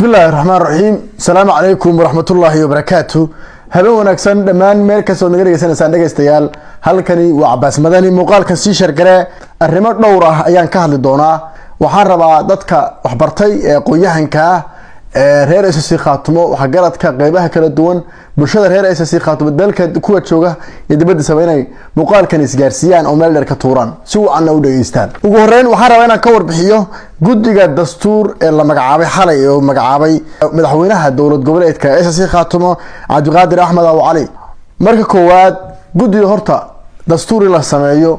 Bismillahi raxmaan raxiim. Asalaamu calaykum waraxmatullaahi wabarakaatu. Habeen wanaagsan dhammaan meel kastood naga dhegeysanaysaan, dhegeystayaal. Halkani waa Cabaas Madani. Muuqaalkan sii share garee. Arrimo dhowr ah ayaan ka hadli doonaa. Waxaan rabaa dadka waxbartay ee aqoon-yahanka ah ee reer SSC Khaatumo, waxgaradka, qeybaha kala duwan bulshada reer SSC Khaatumo, dalka kuwa jooga iyo dibadiisaba, inay muuqaalkan isgaarsiiyaan oo meel dheer ka tuuraan, si wacanna u dhegeystaan. Ugu horeyn, waxaan rabaa inaan ka warbixiyo guddiga dastuur ee la magacaabay xalay, oo magacaabay madaxweynaha dowlad goboleedka SSC Khaatumo, Cabdiqaadir Axmed Aw Cali. Marka koowaad, guddiga horta dastuur in la sameeyo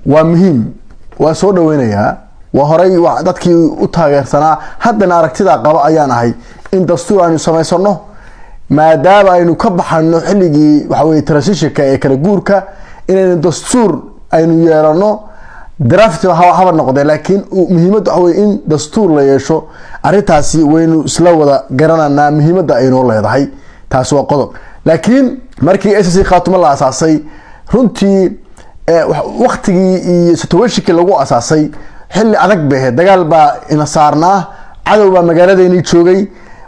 waa muhiim, waa soo dhaweynayaa. Waa horay dadkii u taageersanaa, haddana aragtidaa qaba ayaan ahay in dastuur aynu samaysano, maadaama aynu ka baxano xilligii waxaweye transitionka ee kala guurka, inaynu dastuur aynu yeelano. Draft haba noqdee, laakiin muhiimadda waxa weye in dastuur la yeesho. Arrintaasi waynu isla wada garananaa muhiimadda aynoo leedahay. Taasi waa qodob. Laakiin markii SSC Khaatumo la asaasay, runtii waktigii iyo situationkii lagu asaasay xilli adag bay ahayd. Dagaal baa ina saarnaa, cadow baa magaaladeennii joogay.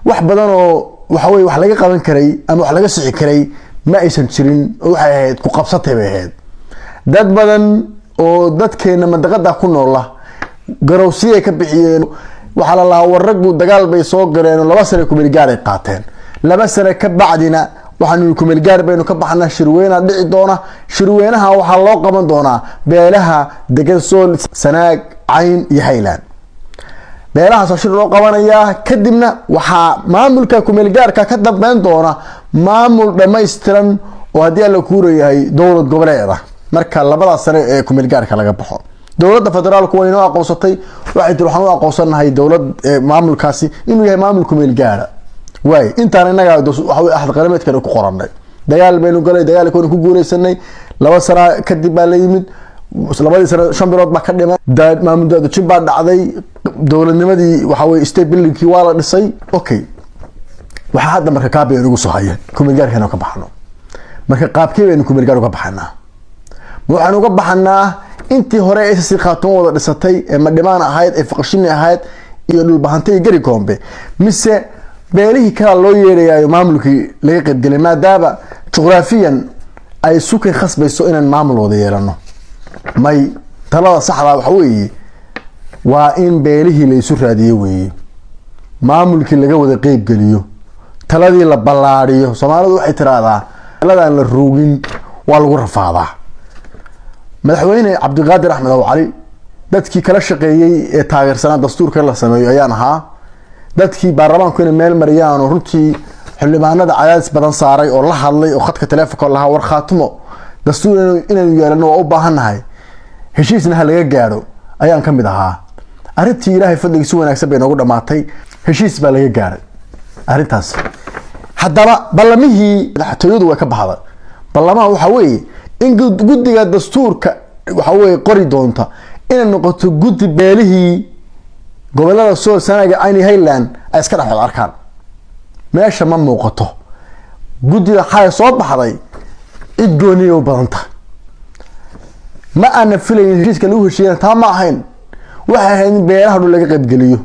Wax badan oo waxaweye wax laga qaban karay ama wax laga sixi karay ma aysan jirin, oo waxay ahayd ku qabsatay bay ahayd. Dad badan oo dadkeena mandaqada ku noola garowsiyay ka bixiyeen. Waxaa la lahaa, war raggu dagaal bay soo galeen oo 2 sane kumeelgaar ay qaateen. 2 sane ka bacdina waxaanu kumeelgaar baynu ka baxnaa, shirweynaa dhici doona. Shirweynaha waxaa loo qaban doonaa beelaha degan Sool, Sanaag, Cayn iyo Highland. Beelahaasoo shir loo qabanayaa, kadibna waxaa maamulka kumeelgaarka ka dambeyn doona maamul dhammaystiran oo haddii Alla kuurayahay dowlad goboleeda. Marka labadaas sane ee kumeelgaarka laga baxo, dowladda federaalku way inoo aqoonsatay. Waxay tiri, waxaan u aqoonsanahay dowlad, maamulkaasi inuu yahay maamul kumeel gaara. Waay intaan innaga waxa axad qarameedkan ku qoranay. Dagaal baynu galay, dagaalka waynu ku guuleysanay. 2 sana kadib baa la yimid. Labadii sano 5 bilood baa ka dhiman. Maamul daadejin baa dhacday. Dowladnimadii, waxa weye state buildingkii, waa la dhisay. Okay, waxaa hadda marka kaabay nagu soo haya kumeel gaarkeena ka baxno. Marka qaabkee baynu kumeel gaar uga baxanaa? Ma waxaan uga baxanaa intii hore SSC Khaatumo wada dhisatay ee Madhibaan ahayd, ee Faqashini ahayd iyo Dhulbahante iyo Gari Koombe, mise beelihii kalaa loo yeerayaayo maamulkii laga qaybgelay, maadaama juqraafiyan ay sukay khasbayso inaan maamul wada yeelano? May, talada saxda waxa weeye waa in beelihii la isu raadiyo weeye, maamulkii laga wada qeybgeliyo, taladii la ballaadhiyo. Soomaalidu waxay tiraahdaa, taladaan la ruugin waa lagu rafaadaa. Madaxweyne Cabdiqaadir Axmed Aw Cali dadkii kala shaqeeyey ee taageersanaa dastuurka in la sameeyo ayaan ahaa. Dadkii baarlamaanku inay meel mariyaan oo runtii xildhibaanada cadaadis badan saaray oo la hadlay oo khadka teleefonka lahaa, war Khaatumo dastuur inaynu yeelano waa u baahannahay, heshiisna ha laga gaadho, ayaan ka mid ahaa. Arrintii Ilaahay fadligii si wanaagsan bay noogu dhamaatay, heshiis baa laga gaaray arrintaas. Haddaba ballamihii madaxtooyadu way ka baxday. Ballamaha waxaa weeye in guddiga dastuurka waxa weye qori doonta inay noqoto guddi beelihii gobolada Sool, Sanaaga, Cayni, Highland ay iska dhex wada arkaan. Meesha ma muuqato. Guddida xalay soo baxday cid gooniya u badanta. Ma aana filayn heshiiska lagu heshiiyana taa ma ahayn. Waxay ahayd in beelaha dhan laga qaybgeliyo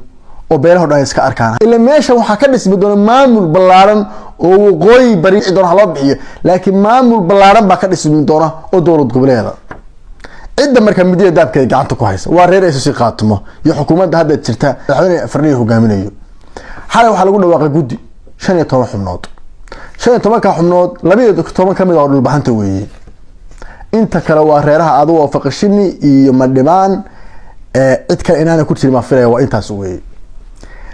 oo beelaha dhan ay iska arkaan. Ila meesha waxaa ka dhismi doona maamul ballaaran oo waqooyi bari doona ha loo bixiyo, laakiin maamul ballaaran baa ka dhismi doona oo dowlad goboleeda. Cidda marka midida daabkeeda gacanta ku haysa waa reer SSC Khaatumo iyo xukuumadda hadda jirta, madaxweyne Farniya hogaaminayo. Xalay waxaa lagu dhawaaqay guddi 15 xubnood. 15-ka xubnood, 12 ka mid ah oo Dhulbahanta weeye. Inta kale waa reeraha adugu oo Faqashini iyo Madhibaan. Cid kale inaana ku jirin baan filaya. Waa intaas weeye.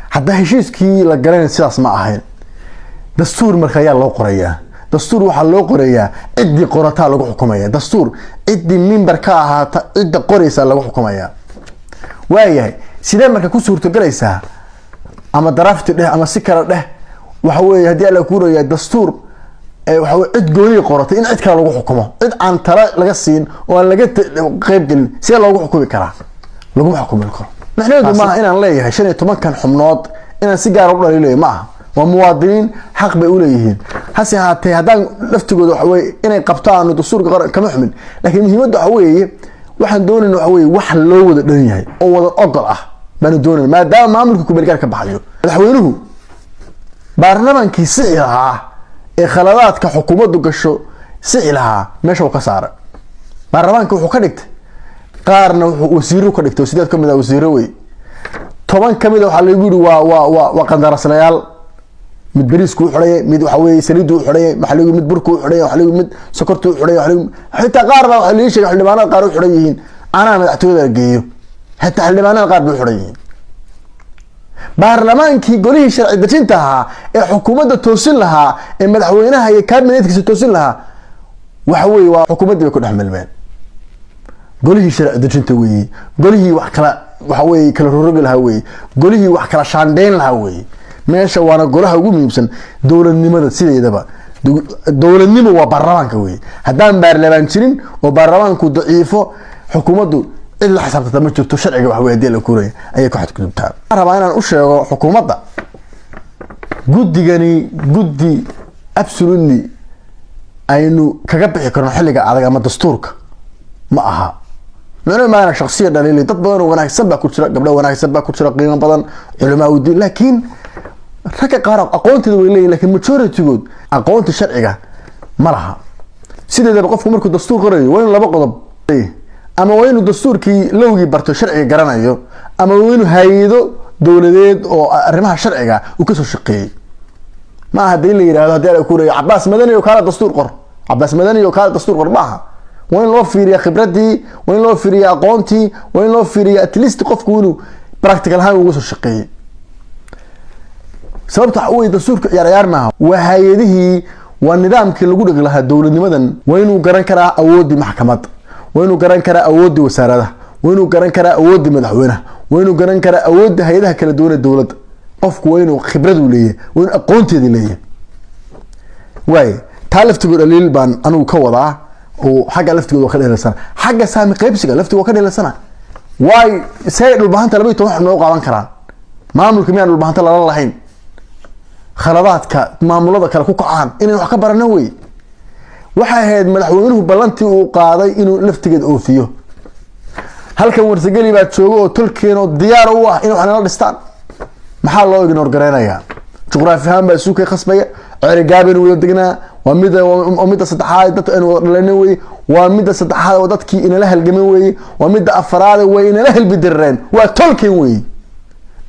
Hadda heshiiskii la garanay sidaas ma ahayn. Dastuur marka ayaa loo qorayaa? Dastuur waxaa loo qorayaa ciddii qorataa lagu xukumaya. Dastuur ciddii mimbar ka ahaata, cidda qoraysaa lagu xukumaya. Waayahay, sidee marka ku suurtogelaysaa, ama draft dheh ama si kale dheh, waxa weeye haddii Alla kuurayaa dastuur waxa weye cid gooniya qoratay in cid kale lagu xukumo, cid aan tala laga siin oo aan laga qeybgelin, sidee loogu xukumi karaa? Laguma xukumi karo. Macnaheedu maaha inaan leeyahay 15-kan xubnood inaan si gaara u dhaliilayo, ma aha. Waa muwaadiniin, xaq bay uleeyihiin. Hase ahaatee, haddaan laftigooda waxa weye inay qabtaan dastuurka qaran kama xumin, laakiin muhiimadda waxa weeye waxaan doonayna waxa weye wax loo wada dhan yahay oo wada ogol ah baanu doonayna, maadaama maamulka kumeelgaar ka baxayo. Madaxweynuhu Baarlamaankii sixi lahaa ee khaladaadka xukuumaddu gasho sixi lahaa meesha uu ka saaray. Baarlamaanka wuxuu ka dhigtay qaarna wuxuu wasiiro ka dhigtay, 8 ka mid ah wasiiro wey, 10 ka mid ah waxaa lagu yidhi waa qandaraaslayaal. Mid bariisku u xidhaya, mid waxa weeye saliidu u xidhaya, waxa lagu mid burku u xidhaya, waxa lagu mid sokortu u xidhaya, waxa lagu xitaa qaar baa waxa laga sheegay xildhibaanada qaar u xidhan yihiin caanaha madaxtooyada la geeyo, xitaa xildhibaanada qaar bay u xidhan yihiin. Baarlamaankii golihii sharci dejinta ahaa ee xukuumadda toosin lahaa, ee madaxweynaha iyo kabinetkiisa toosin lahaa, waxa weeye waa xukuumaddii bay ku dhex milmeen. Golihii sharci dejinta weeye, golihii wax kala waxa weeye kala rorogi lahaa weeye, golihii wax kala shaandheyn lahaa weeye meesha, waana golaha ugu muhiimsan dowladnimada. Sideedaba dowladnimo waa baarlamaanka weeye. Haddaan baarlamaan jirin oo baarlamaanku daciifo, xukuumaddu cid la xisaabtata ma jirto. Sharciga wax wey hadii la kuuraya ayay ku xadgudubtaa. Waxaan rabaa inaan u sheego xukuumadda, guddigani guddi absolutely aynu kaga bixi karno xilliga adag ama dastuurka ma aha. Micnuhu maana shaksiya dhaliili, dad badan oo wanaagsan baa ku jira, gabdho wanaagsan baa ku jira, qiimo badan, culamaa udiin, laakiin ragga qaar aqoonteeda way leeyihin, lakiin majoritygood aqoonta sharciga ma laha. Sideedaba qofku markuu dastuur qorayo waa inuu laba qodob: ama waa inuu dastuurkii lowgii barto, sharciga garanayo, ama waa inuu hay-ado dowladeed oo arrimaha sharciga uu kasoo shaqeeyey. Ma aha hadii la yidhahdo, hadii ala kureeyo, Cabaas Madani oo kaala dastuur qor, Cabaas Madani oo kaala dastuur qor, ma aha. Waa in loo fiiriya khibradii, waa in loo fiiriya aqoontii, waa in loo fiiriya at least qofku inuu practical ahaan uga soo shaqeeyey. Sababta waxa wey dastuurka ciyaar ciyaar maaha, waa hay-adihii, waa nidaamkii lagu dhigi lahaa dowladnimadan. Waa inuu garan karaa awooddii maxkamadda, waa inuu garan karaa awooddii wasaaradaha, waa inuu garan karaa awooddii madaxweynaha, waa inuu garan karaa awoodda hay-adaha kala duwan ee dowladda. Qofku waa inuu khibradu leeyahay, waa inuu aqoonteedii leeyahay. Waay taa laftigood dhaliil baan anigu ka wadaa oo xagga laftigood waa ka dhaliilsana. Xagga saami qaybsiga laftigood waa ka dhaliilsana. Waay see Dhulbahanta 12 xubnood u qaadan karaan maamulka? Miyaan Dhulbahanta lala lahayn? Khaladaadka maamulada kale ku kacaan inay wax ka barano wey. Waxay ahayd madaxweynuhu ballantii uu qaaday inuu laftigeed oofiyo. Halkan Warsageli baa jooga oo tolkeenoo diyaar u ah inay wax nala dhistaan. Maxaa loo ignore gareynayaa? Juqraafi ahaan baa isuukay khasbaya. Ceerigaabanu wada degnaa, waa mida, waa midda saddexaad dadka aynu wada dhalanay weye, waa midda saddexaad oo dadkii inala halgaman weye, waa midda afaraad way inala helbidireen, waa tolkeen weye.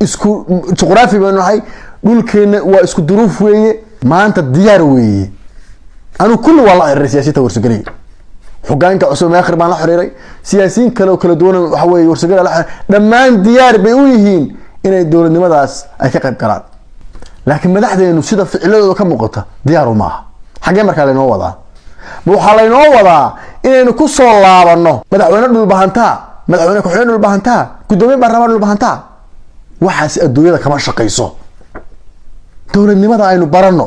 Isku juqraafi baynu nahay, dhulkeena waa isku duruuf weeye. Maanta diyaar weeye. Anigu kulli waa la xiriiray siyaasiyiinta Warsageliga, xogaanka cusub Meekhir baan la xiriiray, siyaasiyiin kale oo kala duwan waxa weeye Warsageliga la xiriiray. Dhammaan diyaar bay u yihiin inay dowladnimadaas ay ka qayb galaan, laakiin madaxdeenu sida ficiladooda ka muuqata diyaaru maaha. Xaggee markaa laynoo wadaa? Ma waxaa laynoo wadaa inaynu ku soo laabanno madaxweyne Dhulbahantaa, madaxweyne ku-xigeen Dhulbahantaa, guddoomiye baarlamaan Dhulbahantaa? Waxaas adduunyada kama shaqayso. Dowladnimada aynu baranno,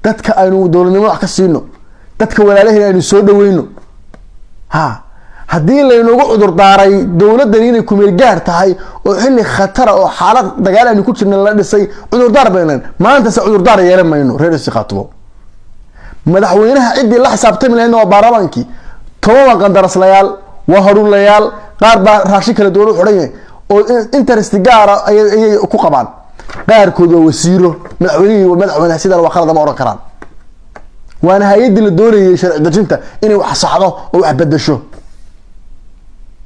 dadka aynu dowladnimada wax ka siino, dadka walaalaheen aynu soo dhaweyno. Ha haddii laynagu cudur daaray dowladdani inay kumeel gaar tahay oo xilli khatara oo xaalad dagaal aynu ku jirna la dhisay, cudurdaar baynu maanta se cudurdaar yeelan mayno. Reer Istiqaatubo, madaxweynaha ciddii la xisaabtami lahaydna waa baarlamaankii. 10 waa qandaraslayaal, waa harunlayaal, qaar baa raashin kala duwan u xidhan yahay oo interest gaara ayay ku qabaan. Qaarkood waa wasiiro. Madaxweynihii waa madaxweyne, sidan waa khalad ma odhan karaan. Waana hay-addii la doonayay sharci dejinta inay wax saxdo oo wax bedesho.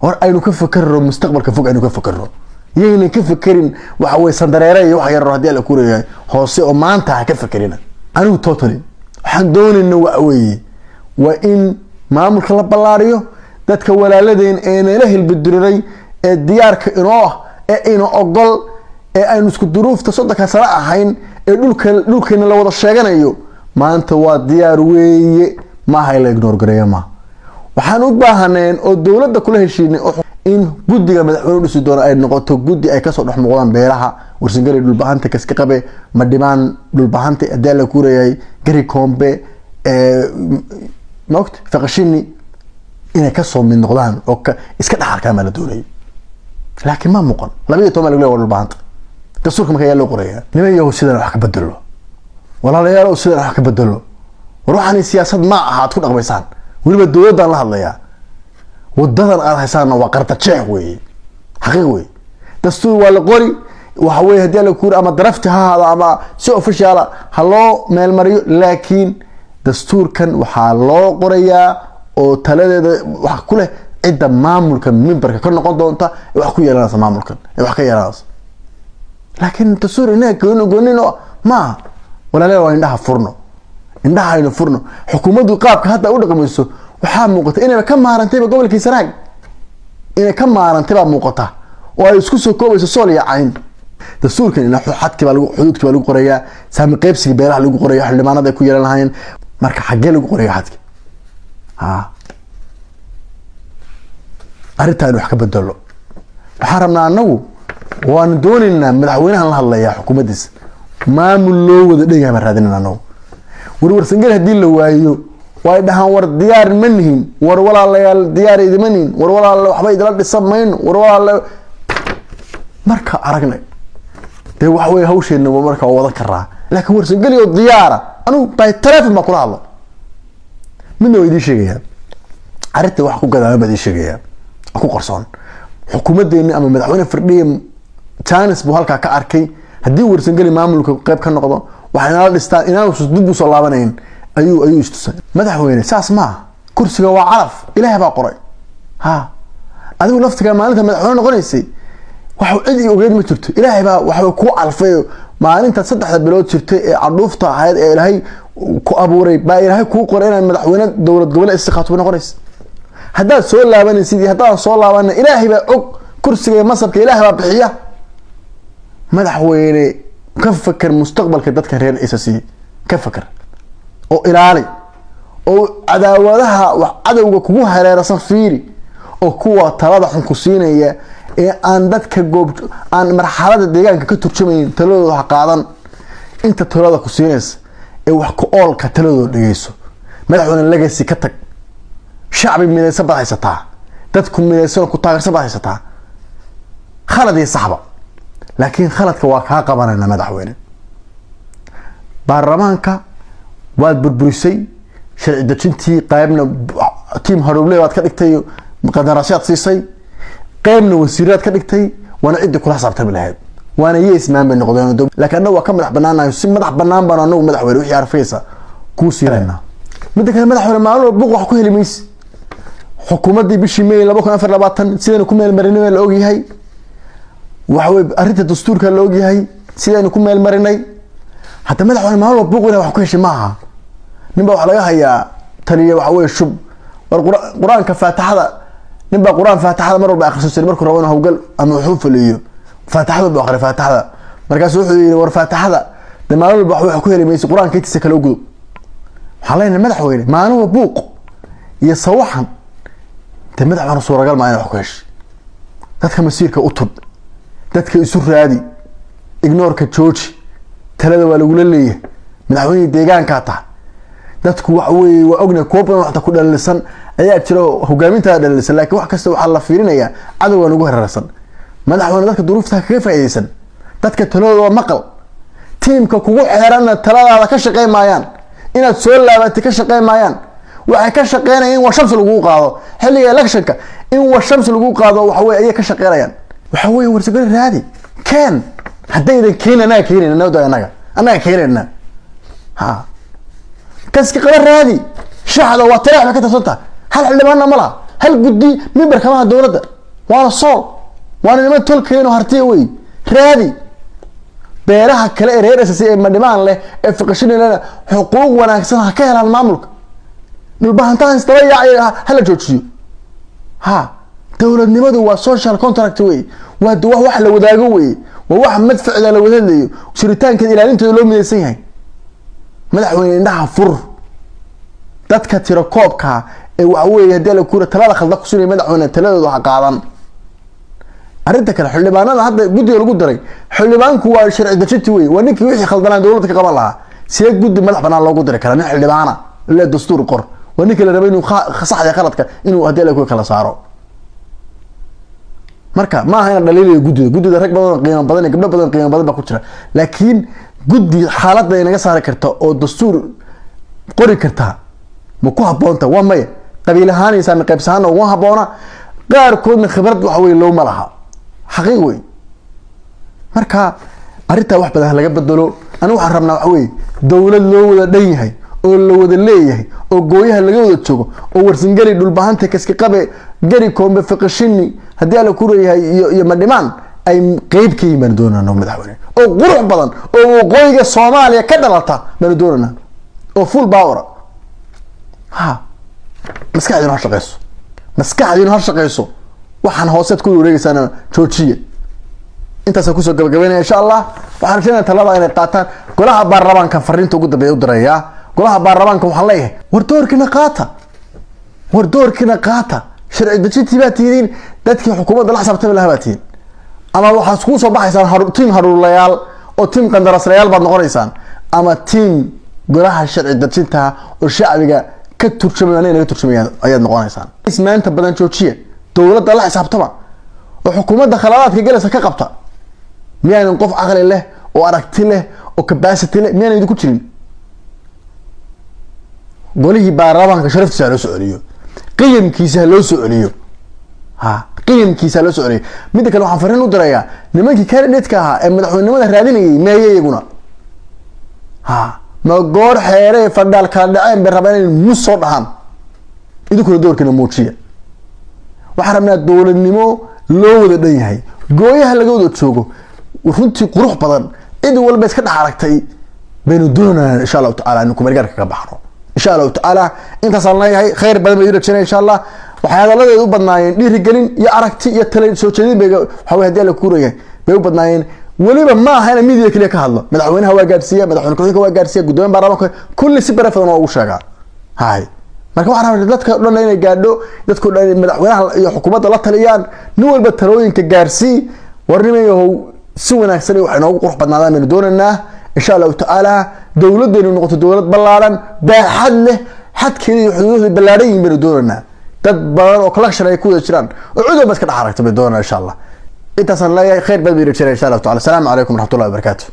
Hor aynu ka fakerno mustaqbalka fog, aynu ka fakerno, yaynan ka fekerin waxa weye sandareere iyo wax yarar haddii ala kureeyahay hoose oo maanta ha ka fekerina. Anigu totally waxaan doonayna waxa weeye waa in maamulka la ballaariyo. Dadka walaaladeen ee nala hilbidiriray, ee diyaarka inoo ah, ee ina ogol, ee aynu isku duruufta 30-ka sano ahayn, ee dhulkeena la wada sheeganayo, maanta waa diyaar weeye. Maaha in la ignore gareeyo maaha. Waxaan u baahaneen oo dowladda kula heshiinay in guddiga madaxweyne dhisi doono ay noqoto guddi ay kasoo dhex muuqdaan beelaha Warsangeli, Dhulbahanta, Kaskaqabe, Madhibaan, Dhulbahanta haddii la kureeyay, Gari Koombe, maogta, Faqashini, inay kasoo mid noqdaan oo iska dhex arkaan baa la doonayay, laakiin ma muuqan. 12 baa lagu leeyahay waa Dhulbahanta. Dastuurka marka ayaa loo qorayaa? Niman yahow, sidan wax ka bedelo. Walaalayaalow, sidan wax ka bedelo. War waxaani siyaasad ma aha aad ku dhaqmaysaan. Weliba dowladdaan la hadlayaa. Wadadan aad haysaanna waa qardajeex weeye, xaqiiq weeye. Dastuur waa la qori. Waxa weye haddii la kuuri ama draft ha ahaado ama si official ha loo meelmariyo, laakiin dastuurkan waxaa loo qorayaa oo taladeeda wax ku leh cidda maamulka memberka ka noqon doonta ee wax ku yeelanaysa maamulkan ee wax ka yeelanaysa. Laakiin dastuur inaga gooni goonin oo maaha. Walaalayaal, waa indhaha furno, indhaha aynu furno. Xukuumaddu qaabka hadda u dhaqmayso waxaa muuqata inayba ka maarantayba gobolkii Sanaag, inay ka maarantay baa muuqata oo ay isku soo koobayso Sool iyo Cayn. Dastuurkan ila xadkii baa lagu, xuduudkii baa lagu qorayaa, saami qaybsigii beelaha lagu qoraya, xildhibaanada ay ku yeelan lahaayeen. Marka xaggee lagu qoraya xadki? Ha, arrintaan wax ka bedelo waxaan rabnaa annagu, waanu doonaynaa. Madaxweynahan la hadlayaa, xukuumaddiisa, maamul loo wada dhegaha baan raadinayna annagu. Warwarsangel haddii la waayo, way dhahaan war diyaar ma nihin, war walaalayaal diyaar idima nihin, war walaala waxba idila dhisan mayno, war walaala marka aragnay dee waxa wey hawsheenna marka waa wadan karaa. Laakiin Warsangeli oo diyaara, anigu by telefon baan kula hadla. Midna waa idiin sheegayaa, arrinta wax ku gadaaman baa idiin sheegayaa ku qarsoon. Xukuumaddeeni ama madaxweyne Firdhiye chance buu halkaa ka arkay. Haddii Warsangeli maamulka qayb ka noqdo, waxay nala dhistaan inaanu dib usoo laabanayn ayuu istusay. Madaxweyne, saas maaha. Kursiga waa calaf, Ilaahay baa qoray. Ha, adigu laftigaa maalinta madaxweyne noqonaysay wax cid i ogeyd ma jirto. Ilaahay baa waxba kuu calfay. Maalinta 3da bilood jirtay ee cadhuufta ahayd ee Ilaahay ku abuuray baa Ilaahay kuu qoray inaad madaxweyne dowlad goboleed istiqaatuba noqonaysa. Haddaad soo laabanaysid iyo haddaadan soo laabana, Ilaahay baa og. Kursiga iyo masabka Ilaahay baa bixiya. Madaxweyne, ka fakar mustaqbalka dadka reer SSC, ka fakar oo ilaali oo cadaawadaha wax cadowga kugu hareersan fiiri, oo kuwa talada xun ku siinaya ee aan dadka goob aan marxalada deegaanka ka turjumayn taladooda ha qaadan. Inta talada ku siinaysa ee wax ku oolka taladooda dhegeyso. Madaxweyne, legacy ka tag. Shacbi midaysan baad haysataa, dadku midaysan oo ku taageersan baad haysataa, khalad iyo saxba. Laakiin khaladka waa kaa qabanayna, madaxweyne. Baarlamaanka waad burburisay, sharci dejintii qaybna tiim harowle baad ka dhigtay, qandaraasyaad siisay, qaybna wasiiraad ka dhigtay. Waana ciddii kula xisaabtami lahayd, waana yes man bay noqdeen. Laakiin annagu waa ka madax banaanahay, si madax banaan baan anagu, madaxweyne, wixii arfaysa kuu siinayna. Midda kale, madaxweyne, maalin walba buuq wax ku heli maysi. Xukuumaddii bishii May 2024 sidaynu ku meelmarinay la ogyahay. Waxa wey arrinta dastuurka la ogyahay sidaynu ku meelmarinay. Hadda madaxweyne, maalin walba buuq inaad wax ku heshay maaha. Nin baa waxa laga hayaa taliya waxa weye shub war Qur-aanka Faatixada. Nin baa Qur-aan Faatixada mar walba akhrisan jiray. Markuu rabo inuu hawlgal ama wuxuu fuliyo, Faatixada buu akhriya, Faatixada. Markaasu wuxuu yidhi, war Faatixada de maalin walba wax ku heli mayso, Qur-aanka intiisa kale u gudub. Waxaan leenahay, madaxweyne, maalin walba buuq iyo sawaxan dee madaxweyne suuragal maa inaad wax ku heshay. Dadka masiirka u tudh, dadka isu raadi, ignoorka jooji. Talada waa lagula leeyahay, madaxweyne deegaankaa tahay. Dadku waxa weeye waa ognahay, kuwo badan waxta ku dhalilisan ayaa jira oo hogaamintaada dhalilisan, laakiin wax kasta waxaa la fiirinayaa cadowga nagu hareersan. Madaxweyne, dadka duruufta kaga faa'iidaysan, dadka taladooda waa maqal. Tiimka kugu xeeranna taladaada ka shaqeyn maayaan, inaad soo laabatay ka shaqeyn maayaan. Waxay ka shaqeynayaan in washamsi lagu qaado xilliga electionka, in washamsi lagu qaado waxa weye ayay ka shaqeynayaan. Waxa weye Warsagalo raadi keen. Haddaydan keenin, annaga keenayna noo, annaga keenayna. Ha, kaski qaba raadi. Shaxda waa taleex bay ka tirsan tahay, hal xildhibaanna ma laha, hal guddi member kamaha dowladda, waana Sool, waana niman tolkeeno hartiya wey. Raadi beeraha kale ee reer SSC ee madhibaan leh ee fiqashinilena, xuquuq wanaagsan ha ka helaan maamulka. Dhulbahantahan isdaba yaacay hala joojiyo. Ha, dowladnimadu waa social contract wey, waa wax la wadaago wey, waa wax madficda la wadadlayo, jiritaankeeda ilaalintooda loo midaysan yahay. Madaxweyne, indhaha fur. Dadka tiro koobka ee waxa weeye haddii la kuura talada khalda ku sinaya, madaxweyne, taladooda ha qaadan. Arrinta kale, xildhibaanada hadda guddiga lagu daray, xildhibaanku waa sharci dejinti wey, waa ninkii wixii khaldanaa dowladda ka qaban lahaa. See guddi madax banaan loogu diri karaa nin xildhibaana ile dastuur qor? Waa ninka la rabay inuu saxda khaladka inuu haddii la kala saaro. Marka ma aha inaan dhaliilayo guddida. Guddida rag badan oo qiimo badan iyo gabdho badan oo qiimo badan baa ku jira, laakiin guddi xaaladda inaga saari karta oo dastuur qori karta ma ku habboonta? Waa maya. Qabiil ahaan iyo saami qaybs ahaanna uguma habboona, qaarkoodna khibrad waxa weye looma laha, xaqiiq wey. Marka arrintaa wax badan laga bedelo. Anigu waxaan rabnaa waxa weeye dowlad loo wada dhan yahay oo la wada leeyahay oo gooyaha laga wada joogo, oo Warsangeli, Dhulbahante, Kaskiqabe, Gari, Koombe, Fiqishini, haddii Alla ku leeyahay, iyo Madhimaan ay qeyb ka yihiin baanu doonana, madaxweyne, oo qurux badan oo waqooyiga Soomaaliya ka dhalata baanu doonanaa, oo full power. Ha maskaxdiinu ha shaqeyso, maskaxdiinu ha shaqeyso. Waxaan hooseed ku wareegaysaana joojiya. Intaasaan kusoo gabagabeynaya, insha Allah. Waxaan rajaynaya talada inay qaataan golaha baarlamaanka. Fariinta ugu dambeeya u dirayaa golaha baarlamaanka, waxaan leeyahay: war doorkiina qaata, war doorkiina qaata. Sharci dejintii baa tihiin, dadkii xukuumadda la xisaabtami lahaa baa tihiin. Ama waxaad kuu soo baxaysaan tiim haruurlayaal oo tiim qandaraaslayaal baad noqonaysaan, ama tiim golaha sharci dejinta oo shacbiga ka turjumay, anaga naga turjumayaan ayaad noqonaysaan. Ismaanta badan joojiya, dowladda la xisaabtama oo xukuumadda khaladaadka galaysa ka qabta. Miyaanan qof caqli leh oo aragti leh oo capacity leh miyaanan idinku jirin? Golihii baarlamaanka sharaftiisa ha loo soo celiyo, qiyamkiisa ha loo soo celiyo, ha qiyamkiisa ha loo soo celiyo. Midda kale, waxaan fariin u dirayaa nimankii candidate-ka ahaa ee madaxweynenimada raadinayay. Meeye iyaguna? Ha ma goor xeere fadhaal kala dhaceen bay rabaan inay mus soo dhahaan. Idinkuna doorkiina muujiya. Waxaan rabnaa dowladnimo loo wada dhan yahay, gooyaha laga wada joogo, runtii qurux badan, cid walba iska dhex aragtay baynu doonaynaa, insha Allahu tacala, inu kumeelgaarka ka baxno, insha Allahu tacaala. Intaasaan leeyahay. Khayr badan baa idin rajaynaya, insha Allah. Waxay hadalladeedu u badnaayeen dhiirigelin iyo aragti iyo tala soo jeedin bay, waxa wey, haddii Alla kuurayahay, bay u badnaayeen. Weliba ma aha ina media keliya ka hadlo. Madaxweynaha waa gaadhsiiya, madaxweyne ku-xigeenka waa gaadhsiiya, guddoomiye baarlamaanka, kulli si barefadan waa ugu sheegaa. Hay, marka waxaan rabnaa dadka dhan inay gaadho, dadka dhan madaxweynaha iyo xukuumadda la taliyaan. Nin walba talooyinka gaarsii. Warnimayahow, si wanaagsan waxay noogu qurux badnaadaan baynu doonaynaa, insha Allahu tacaala. Dowladdeenu noqoto dowlad ballaaran, baaxad leh, xadkeeda iyo xuduudahooda ballaaran yihiin baynu doonaynaa. Dad badan oo collection ay ku wada jiraan oo cid walba iska dhex aragta bay doonanaa, insha Allah. Intaasaan leeyahay. Khayr badan bay rajaynaya, insha Allahu tacala. Asalaamu calaykum waraxmatullahi wabarakaatu.